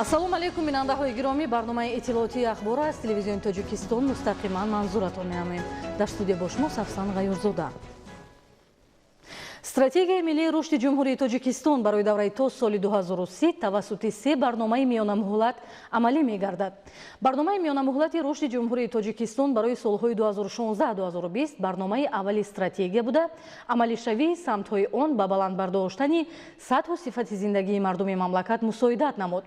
Ассалому алайкум, бинандаҳои гиромӣ. Барномаи иттилоотии «Ахбор» аз Телевизиони Тоҷикистон мустақиман манзуратон менамоем. Дар студия бо шумо Сафсан Ғаюрзода. Стратегияи миллии рушди Ҷумҳурии Тоҷикистон барои давраи то соли 2030 тавассути се барномаи миёнамуҳлат амалӣ мегардад. Барномаи миёнамуҳлати рушди Ҷумҳурии Тоҷикистон барои солҳои 2016-2020 барномаи аввали стратегия буда, амалишавии самтҳои он ба баланд бардоштани сатҳу сифати зиндагии мардуми мамлакат мусоидат намуд.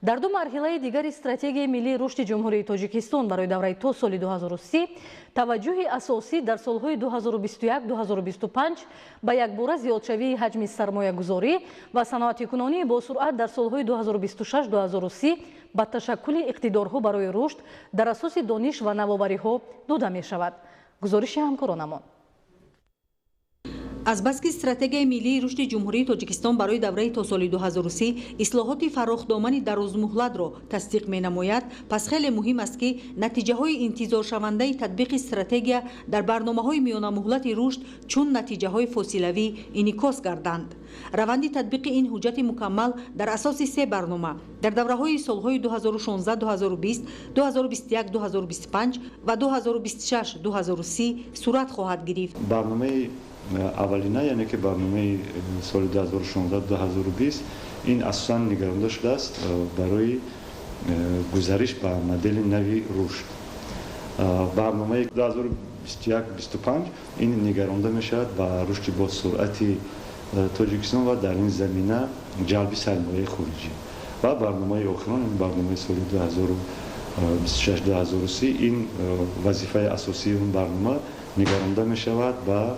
Дар ду марҳилаи дигари Стратегияи миллии рушди Ҷумҳурии Тоҷикистон барои давраи то соли 2030 таваҷҷӯҳи асосӣ дар солҳои 2021-2025 ба якбора зиёдшавии ҳаҷми сармоягузорӣ ва саноатикунонии босуръат, дар солҳои 2026-2030 ба ташаккули иқтидорҳо барои рушд дар асоси дониш ва навовариҳо дода мешавад. Гузориши ҳамкоронамон. Азбаски Стратегияи миллии рушди Ҷумҳурии Тоҷикистон барои давраи то соли 2030 ислоҳоти фарохдомани дарозмуҳлатро тасдиқ менамояд, пас хеле муҳим аст, ки натиҷаҳои интизоршавандаи татбиқи стратегия дар барномаҳои миёнамуҳлати рушд чун натиҷаҳои фосилавӣ инъикос гарданд. Раванди татбиқи ин ҳуҷҷати мукаммал дар асоси се барнома дар давраҳои солҳои 2016-2020, 2021-2025 ва 2026-2030 сурат хоҳад гирифт. Барномаи аввалина, яъне ки барномаи соли 2016-2020, ин асосан нигаронда шудааст барои гузариш ба модели нави рушд. Барномаи 2021-25 ин нигаронда мешавад ба рушди босуръати Тоҷикистон ва дар ин замина ҷалби сармояи хориҷӣ, ва барномаи охирон, ин барномаи соли 2026-2030, ин вазифаи асосии он барнома нигаронда мешавад ба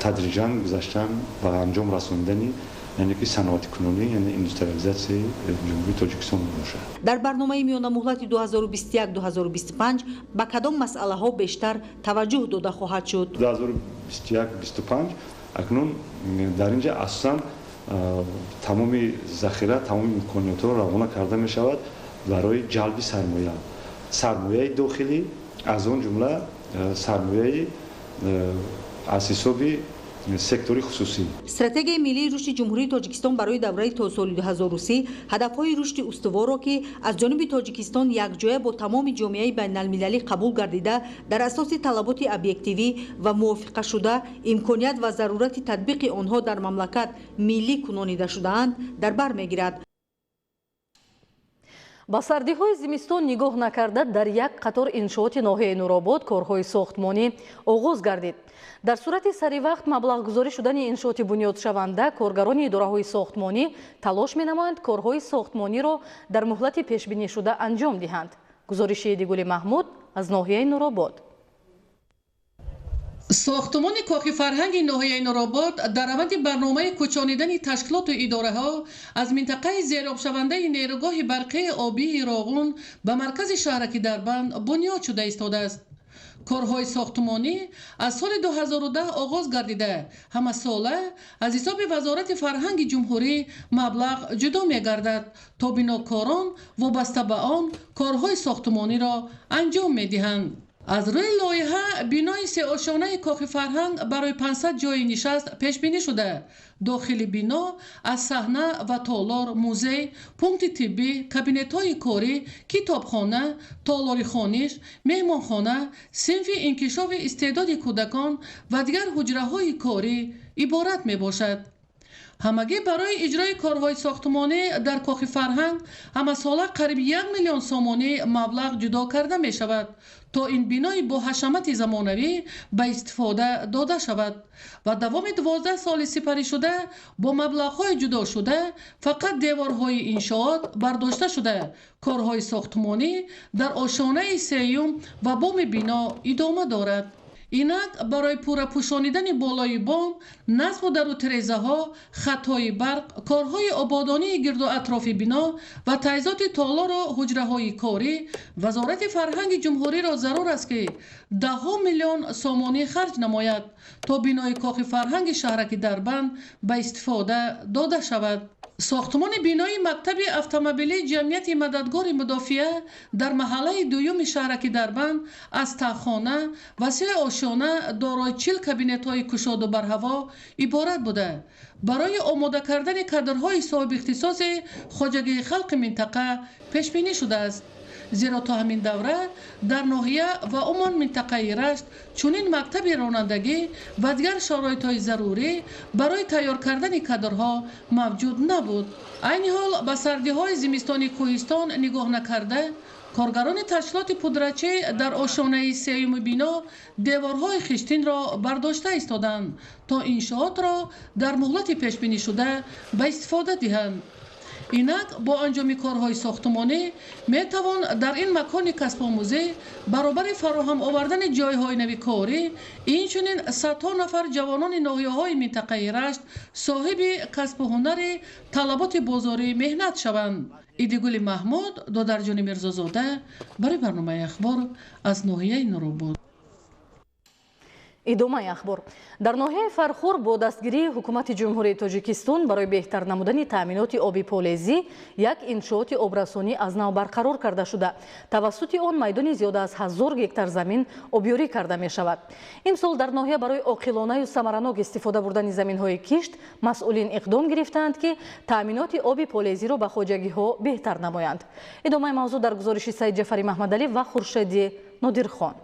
тадриҷан гузаштан ба анҷом расондани, яъне ки саноатикунонӣ, яъне индустриализатсияи Ҷумҳурии Тоҷикистон мебошад. Дар барномаи миёнамуҳлати 2021-2025 ба кадом масъалаҳо бештар таваҷҷӯҳ дода хоҳад шуд? 2021-25 акнун дар ин ҷа асосан тамоми захира, тамоми имкониятҳо равона карда мешавад барои ҷалби сармоя, сармояи дохилӣ, аз он ҷумла сармояи аз ҳисоби сектори хусусӣ. Стратегияи миллии рушди Ҷумҳурии Тоҷикистон барои давраи то соли 2030 ҳадафҳои рушди устуворро, ки аз ҷониби Тоҷикистон якҷоя бо тамоми ҷомеаи байналмилалӣ қабул гардида, дар асоси талаботи объективӣ ва мувофиқашуда, имконият ва зарурати татбиқи онҳо дар мамлакат миллӣ кунонида шудаанд, дар бар мегирад. Ба сардиҳои зимистон нигоҳ накарда, дар як қатор иншооти ноҳияи Нуробод корҳои сохтмонӣ оғоз гардид. Дар сурати саривақт маблағгузорӣ шудани иншооти бунёдшаванда, коргарони идораҳои сохтмонӣ талош менамоянд корҳои сохтмониро дар муҳлати пешбинишуда анҷом диҳанд. Гузориши Эдигули Маҳмуд аз ноҳияи Нуробод. Сохтумони кохи фарҳанги ноҳияи Нуробод дар раванди барномаи кӯчонидани ташкилоту идораҳо аз минтақаи зеробшавандаи нерӯгоҳи барқии обии Роғун ба маркази шаҳраки Дарбанд бунёд шуда истодааст. Корҳои сохтумонӣ аз соли 2010 оғоз гардида, ҳамасола аз ҳисоби Вазорати фарҳанги ҷумҳурӣ маблағ ҷудо мегардад, то бинокорон вобаста ба он корҳои сохтумониро анҷом медиҳанд. Аз рӯи лоиҳа бинои сеошонаи кохи фарҳанг барои 500 ҷойи нишаст пешбинӣ шуда, дохили бино аз саҳна ва толор, музей, пункти тиббӣ, кабинетҳои корӣ, китобхона, толори хониш, меҳмонхона, синфи инкишофи истеъдоди кӯдакон ва дигар ҳуҷраҳои корӣ иборат мебошад. Ҳамагӣ барои иҷрои корҳои сохтумонӣ дар кохи фарҳанг ҳамасола қариб 1 миллион сомонӣ маблағ ҷудо карда мешавад, то ин бинои бо ҳашамати замонавӣ ба истифода дода шавад. Ва давоми 12 соли сипаришуда бо маблағҳои ҷудошуда фақат деворҳои иншоот бардошта шуда, корҳои сохтумонӣ дар ошонаи сеюм ва боми бино идома дорад. Инак, барои пурра пӯшонидани болои бом, насбу дару тирезаҳо, хатҳои барқ, корҳои ободонии гирду атрофи бино ва таҷҳизоти толору ҳуҷраҳои корӣ Вазорати фарҳанги ҷумҳуриро зарур аст, ки даҳҳо миллион сомонӣ харҷ намояд, то бинои кохи фарҳанги шаҳраки Дарбанд ба истифода дода шавад. Сохтумони бинои мактаби автомобилии ҷамъияти Мададгори мудофиа дар маҳаллаи дуюми шаҳраки Дарбанд аз таҳхона ва се ошёна ошёна дорои 40 кабинетҳои кушоду барҳаво иборат буда, барои омода кардани кадрҳои соҳибихтисоси хоҷагии халқи минтақа пешбинӣ шудааст. Зеро то ҳамин давра дар ноҳия ва умуман минтақаи Рашт чунин мактаби ронандагӣ ва дигар шароитҳои зарурӣ барои тайёр кардани кадрҳо мавҷуд набуд. Айни ҳол ба сардиҳои зимистони кӯҳистон нигоҳ накарда, коргарони ташкилоти пудрачӣ дар ошёнаи сеюми бино деворҳои хиштинро бардошта истоданд, то иншоотро дар муҳлати пешбинишуда ба истифода диҳанд. Инак бо анҷоми корҳои сохтумонӣ метавон дар ин макони касбомӯзӣ баробари фароҳам овардани ҷойҳои нави корӣ, инчунин садҳо нафар ҷавонони ноҳияҳои минтақаи Рашт соҳиби касбу ҳунари талаботи бозории меҳнат шаванд. Идигули Маҳмуд, Додарҷони Мирзозода барои барномаи Ахбор аз ноҳияи Нуробод. Идомаи ахбор. Дар ноҳияи Фархор бо дастгирии ҳукумати Ҷумҳурии Тоҷикистон барои беҳтар намудани таъминоти оби полезӣ як иншооти обрасонӣ аз нав барқарор карда шуда. Тавассути он майдони зиёда аз 1000 гектар замин обёрӣ карда мешавад. Имсол дар ноҳия барои оқилонаю самаранок истифода бурдани заминҳои кишт масъулин иқдом гирифтаанд, ки таъминоти оби полезиро ба хоҷагиҳо беҳтар намоянд. Идомаи мавзӯъ дар гузориши Саид Ҷафари Маҳмадалӣ ва Хуршеди Нодирхон.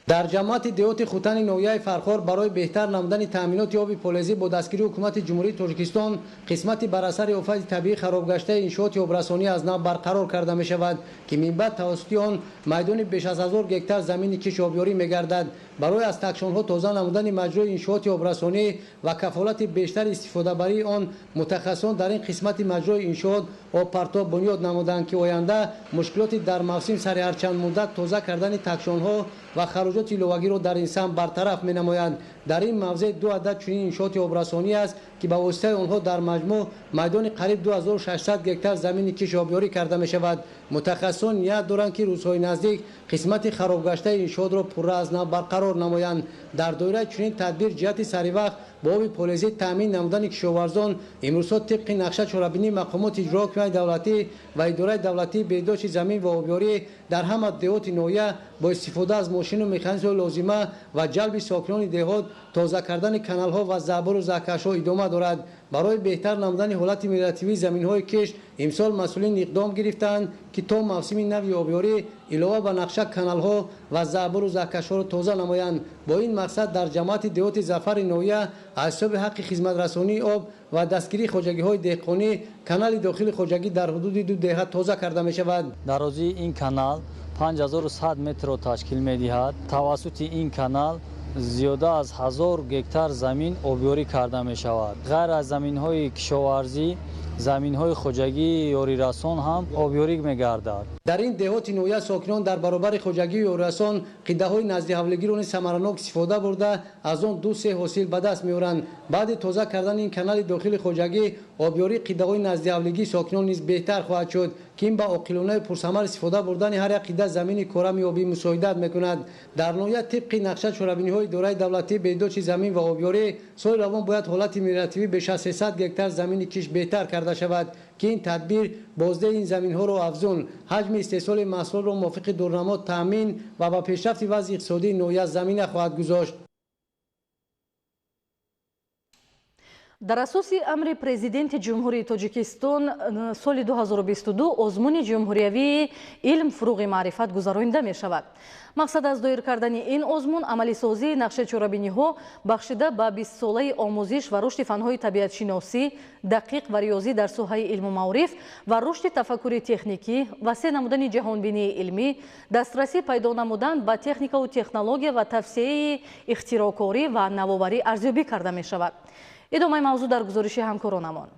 Дар ҷамоати деҳоти Хутани ноҳияи Фархор барои беҳтар намудани таъминоти оби полезӣ бо дастгирии ҳукумати Ҷумҳурии Тоҷикистон қисмати бар асари офати табиӣ харобгаштаи иншооти обрасонӣ аз нав барқарор карда мешавад, ки минбаъд тавассути он майдони беш аз 1000 гектар замини кишт обёрӣ мегардад. Барои аз такшонҳо тоза намудани маҷрои иншооти обрасонӣ ва кафолати бештари истифодабарии он мутахассисон дар ин қисмати маҷрои иншоот обпартоб бунёд намуданд, ки оянда мушкилоти дар мавсим сари ҳарчанд муддат тоза кардани такшонҳо ва хароҷоти иловагиро дар ин самт бартараф менамоянд. Дар ин мавзеъ ду адад чунин иншооти обрасонӣ аст, ки ба воситаи онҳо дар маҷмӯъ майдони қариб 2600 гектар замини кишт обёрӣ карда мешавад. Мутахассисон ният доранд, ки рӯзҳои наздик қисмати харобгаштаи иншоотро пурра аз нав барқарор намоянд. Дар доираи чунин тадбир ҷиҳати саривақт бо оби полезӣ таъмин намудани кишоварзон имрӯзҳо тибқи нақша чорабинии мақомоти иҷрои ҳокимияти давлатӣ ва идораи давлатии беҳдошти замин ва обёрӣ дар ҳама деҳоти ноҳия бо истифода аз мошину механизмҳои лозима ва ҷалби сокинони деҳот тоза кардани каналҳо ва забуру заҳкашҳо идома дорад. Барои беҳтар намудани ҳолати мелиоративии заминҳои кишт имсол масъулин иқдом гирифтаанд, ки то мавсими нави обёрӣ илова ба нақша каналҳо ва забуру заҳкашҳоро тоза намоянд. Бо ин мақсад дар ҷамоати деҳоти Зафари ноҳия аз ҳисоби ҳаққи хизматрасонии об ва дастгирии хоҷагиҳои деҳқонӣ канали дохили хоҷагӣ дар ҳудуди ду деҳа тоза карда мешавад. Дарозии ин канал 5100 метрро ташкил медиҳад. Тавассути ин канал зиёда аз 1000 гектар замин обёрӣ карда мешавад. Ғайр аз заминҳои кишоварзӣ, заминҳои хоҷагии ёрирасон ҳам обёрӣ мегардад. Дар ин деҳоти ноҳия сокинон дар баробари хоҷагии ёрирасон қидаҳои наздиҳавлигиро низ самаранок истифода бурда, аз он 2-3 ҳосил ба даст меоранд. Баъди тоза кардани ин канали дохили хоҷагӣ обёрии қидаҳои наздиҳавлигии сокинон низ беҳтар хоҳад шуд, ки ин ба оқилонаи пурсамар истифода бурдани ҳар як қида замини корами обӣ мусоидат мекунад. Дар ноҳия тибқи нақша чорабиниҳои идораи давлатии беҳдошти замин ва обёрӣ соли равон бояд ҳолати мелиоративӣ беш аз 300 гектар замини кишт беҳтар карда шавад, ки ин тадбир боздаи ин заминҳоро афзун, ҳаҷми истеҳсоли маҳсулотро мувофиқи дурнамо таъмин ва ба пешрафти вазъи иқтисодии ноҳия замина хоҳад гузошт. Дар асоси амри президенти Ҷумҳурии Тоҷикистон соли 2022 озмуни ҷумҳуриявии илм фуруғи маърифат гузаронида мешавад. Мақсад аз доир кардани ин озмун амалисозии нақшаи чорабиниҳо бахшида ба 20-солаи омӯзиш ва рушди фанҳои табиатшиносӣ, дақиқ ва риёзӣ дар соҳаи илму маориф ва рушди тафаккури техникӣ, васеъ намудани ҷаҳонбинии илмӣ, дастрасӣ пайдо намудан ба техникаву технология ва тавсеяи ихтироъкорӣ ва навоварӣ арзёбӣ карда мешавад. Идомаи мавзӯъ дар гузориши ҳамкоронамон.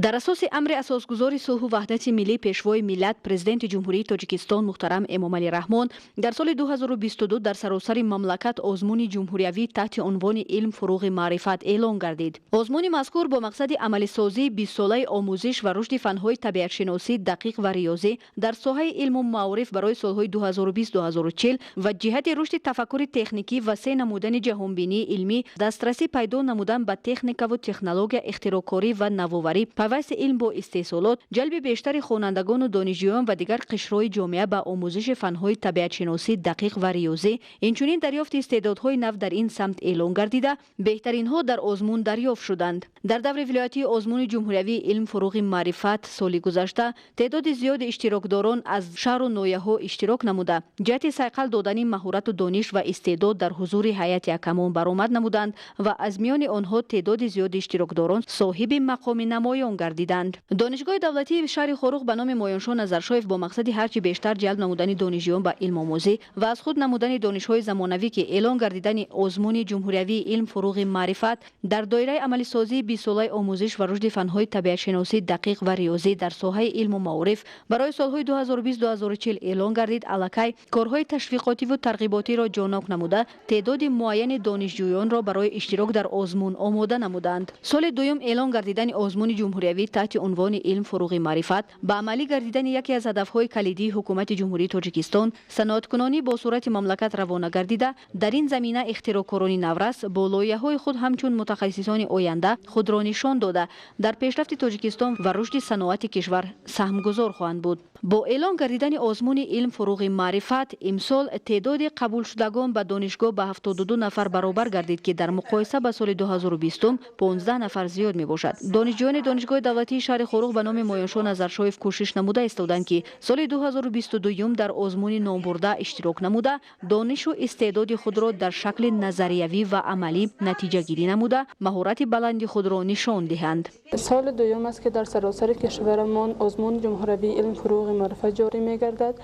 Дар асоси амри асосгузори сулҳу ваҳдати миллӣ, пешвои миллат, президенти Ҷумҳурии Тоҷикистон муҳтарам Эмомалӣ Раҳмон дар соли 2022 дар саросари мамлакат озмуни ҷумҳуриявӣ таҳти унвони илм фуруғи маърифат эълон гардид. Озмуни мазкур бо мақсади амалисозии 20-солаи омӯзиш ва рушди фанҳои табиатшиносӣ, дақиқ ва риёзӣ дар соҳаи илму маориф барои солҳои 2020-2040 ва ҷиҳати рушди тафаккури техникӣ, васеъ намудани ҷаҳонбинии илмӣ, дастрасӣ пайдо намудан ба техникаву технология, ихтироъкорӣ ва навоварӣ Пайвасти илм бо истеҳсолот, ҷалби бештари хонандагону донишҷӯён ва дигар қишрҳои ҷомеа ба омӯзиши фанҳои табиатшиносӣ, дақиқ ва риёзӣ, инчунин дарёфти истеъдодҳои нав дар ин самт эълон гардида, беҳтаринҳо дар озмун дарёфт шуданд. Дар даври вилоятии озмуни ҷумҳуриявии илм фуруғи маърифат соли гузашта теъдоди зиёди иштирокдорон аз шаҳру ноҳияҳо иштирок намуда, ҷиҳати сайқал додани маҳорату дониш ва истеъдод дар ҳузури ҳайати ҳакамон баромад намуданд ва аз миёни онҳо теъдоди зиёди иштирокдорон соҳиби мақоми намоён гардиданд. Донишгоҳи давлатии шаҳри Хоруғ ба номи Моёншоҳ Назаршоев бо мақсади ҳарчи бештар ҷалб намудани донишҷӯён ба илмомӯзӣ ва аз худ намудани донишҳои замонавӣ, ки эълон гардидани озмуни ҷумҳуриявии илм фуруғи маърифат дар доираи амалисозии бистсолаи омӯзиш ва рушди фанҳои табиатшиносӣ, дақиқ ва риёзӣ дар соҳаи илму маориф барои солҳои 2020-2040 эълон гардид, аллакай корҳои ташвиқотиву тарғиботиро ҷонок намуда, теъдоди муайяни донишҷӯёнро барои иштирок дар озмун омода намуданд. Соли дуюм эълон гардидани озмуни ҷумҳуриявӣ таҳти унвони илм фуруғи маърифат ба амалӣ гардидани яке аз ҳадафҳои калидии ҳукумати Ҷумҳурии Тоҷикистон саноаткунонӣ бо суръати мамлакат равона гардида, дар ин замина ихтироъкорони наврас бо лоиҳаҳои худ ҳамчун мутахассисони оянда худро нишон дода, дар пешрафти Тоҷикистон ва рушди саноати кишвар саҳмгузор хоҳанд буд. Бо эълон гардидани озмуни илм фуруғи маърифат имсол теъдоди қабулшудагон ба донишгоҳ ба 72 нафар баробар гардид, ки дар муқоиса ба соли 2020 15 нафар зиёд мебошад. Донишҷӯёни Донишгоҳи давлатии шаҳри Хоруғ ба номи Моёншоҳ Назаршоев кӯшиш намуда истоданд, ки соли 2022 дар озмуни номбурда иштирок намуда, донишу истеъдоди худро дар шакли назариявӣ ва амалӣ натиҷагирӣ намуда, маҳорати баланди худро нишон диҳанд. Соли дуюм аст, ки дар саросари кишварамон озмуни ҷумҳуриявии илм фуруғи маърифат ҷорӣ мегардад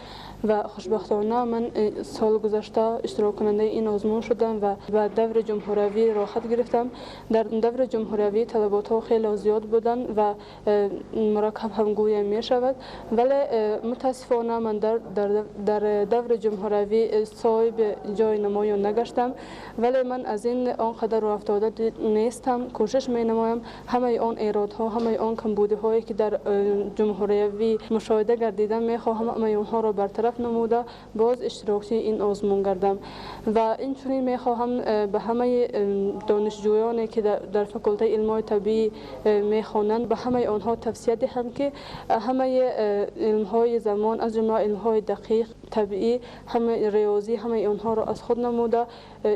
ва хушбахтона ман соли гузашта иштироккунандаи ин озмун шудам ва ба даври ҷумҳуриявӣ роҳат гирифтам. Дар даври ҷумҳуриявӣ талаботҳо хеле зиёд буданд ва мураккаб ҳам гӯя мешавад, вале мутаассифона ман дар даври ҷумҳуриявӣ соҳиби ҷои намоён нагаштам, вале ман аз ин он қадар рӯафтода нестам. Кӯшиш менамоям ҳамаи он эродҳо, ҳамаи он камбудиҳое ки дар ҷумҳуриявӣ мушоҳида гардидам, мехоҳам ҳамаи онҳоро бартараф намуда боз иштирокчии ин озмун гардам ва инчунин мехоҳам ба ҳамаи донишҷӯёне ки дар факултаи илмҳои табиӣ мехонанд, ба ҳамаи онҳо тавсия диҳам, ки ҳамаи илмҳои замон, аз ҷумла илмҳои дақиқ, табиӣ, ҳамаи риёзӣ, ҳамаи онҳоро аз худ намуда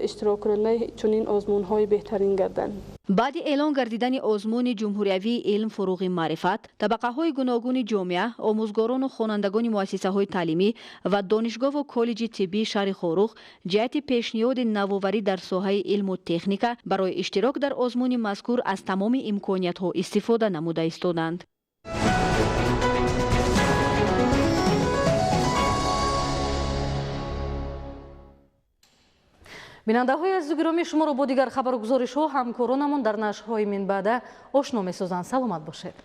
иштироккунандаи чунин озмунҳои беҳтарин гарданд. Баъди эълон гардидани озмуни ҷумҳуриявии илм фуруғи маърифат, табақаҳои гуногуни ҷомеа, омӯзгорону хонандагони муассисаҳои таълимӣ ва донишгоҳу коллеҷи тиббии шаҳри Хоруғ ҷиҳати пешниҳоди навоварӣ дар соҳаи илму техника барои иштирок дар озмуни мазкур аз тамоми имкониятҳо истифода намуда истоданд. Бинандаҳои азизу гиромӣ, шуморо бо дигар хабару гузоришҳо ҳамкоронамон дар нашрҳои минбаъда ошно месозанд. Саломат бошед.